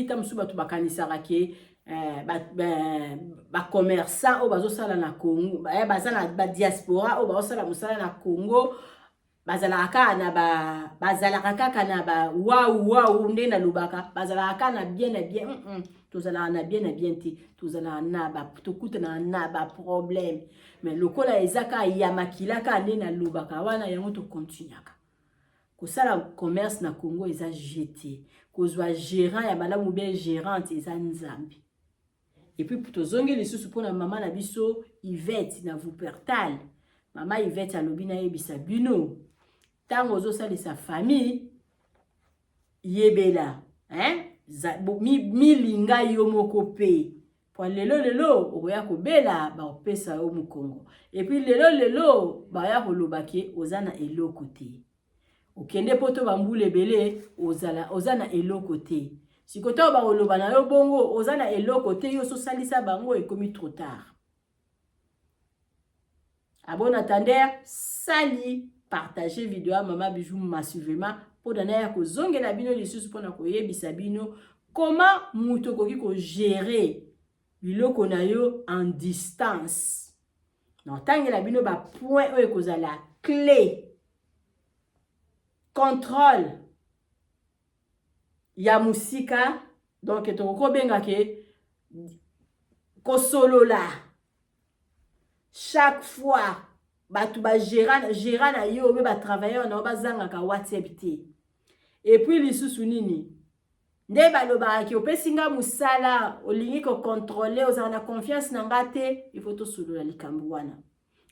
Ta mosusu bato bakanisaka ke bacommerçant oyo bazosala na Congo, baza na badiaspora oyo bazosala mosala na Congo, bazalaka kaka na ba bazalaka kaka na ba wau wau, nde nalobaka, bazalaka kaka na bien na bien. Tozalaka na bien na bien te, tozalaka na ba tokutanaka na baproblème, mais lokola eza kaka ya makila, kaka nde nalobaka wana, yango tokontinuaka kosala commerce na Congo. Eza jete kozwa gérant ya malamu bien, gérante eza Nzambe. Et puis tozongi lisusu mpona mama na biso Ivete na Wuppertal. Mama Ivete alobi nayebisa bino, ntango ozosalisa famille, yebela, hein? Milinga yo moko mpe, po lelo lelo okoya kobela, bakopesa yo mokongo. Et puis lelo lelo baya koloba ke oza na eloko te, okende mpo to bambula ebele, ozala oza na eloko te. Sikoyo ntango bakoloba na yo bongo, oza na eloko te, yo ozosalisa bango, ekomi trop tard. À bon entendeur, sali partager vidéo ya Mama Bijou massivement, mpona naya kozongela bino lisusu mpona koyebisa bino comment moto okoki kogérer biloko na yo en distance. Na otangela bino bapoint oyo ekozala clé: contrôle ya mosika, donc tokoki kobenga ke kosolola chaque fois. Bato bagérant na yo obe batravailleur na yo bazangaka WhatsApp te. Et puis lisusu nini nde balobaka ke opesi nga mosala, olingi kocontrôler, ozala na confiance na nga te. Il faut tosolola likambo wana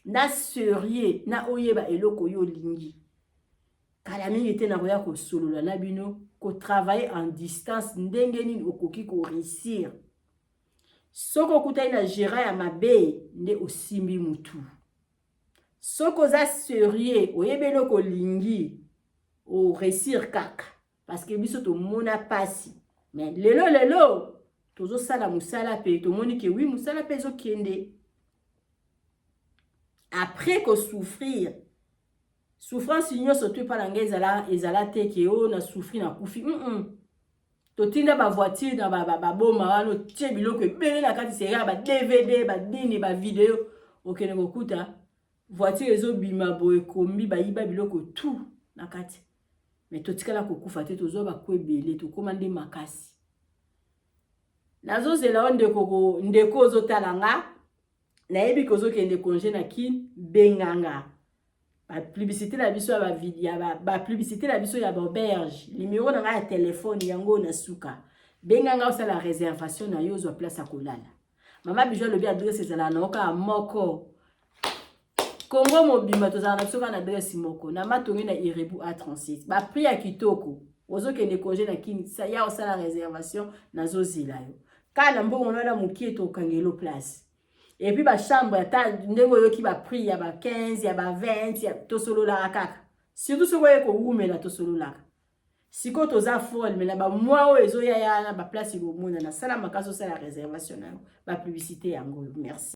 na sérieux, na oyeba eloko oyo olingi. Kala mingi te nakoya kosolola na bino kotravailler en distance, ndenge nini okoki koréussir. Soki okutani na gérant ya mabe, nde osimbi mutu. Soki oza sérieux, oyebi eloko olingi, oréussir kaka, parce que biso tomona pasi, mais lelo lelo tozosala mosala mpe tomoni ke oui, mosala mpe ezokende après kosouffrir. Souffrance nyonso to epa na ngai ezala te ke oyo na souffrir nakufi. Totinda bavoiture na baboma wana, otie biloko ebele na kati, seri ya baDVD, banini, bavideo, okende kokuta voiture ezobima boye, ekombi, bayiba biloko tout na kati. Mais totikala kokufa te, tozwa bako ebele, tokóma nde makasi. Nazozela o ndeko, ndeko ozotala nga, nayebi kozokende congé na Kine, benganga. Bapublicité na biso ya bapublicité na biso ya baauberge, numéro na ngai ya telefone yango na suka. Benganga, osala réservation na yo, ozwa place ya kolala. Mama Bijou alobi adresse ezalaka nango kaka moko. Kongo mobimba tozalaka na biso kaka na adresse moko, na Matonge, na Irebu A36. Baprix ya kitoko. Ozokende congé na Kini, ya osala réservation, nazozela yo kaka na mbongo wana mokie, tokangelo place. Et puis bachambre, ata ndenge oyoki baprix ya ba 15, ya ba 20, tosololaka kaka. Surtout soki oye kowumela, tosololaka. Sikoyo toza folle, mais na bamwa oyo ezoya ya na baplace ekomonana. Sala makasi, osala réservation na yo. Bapublicité yango oyo. Merci.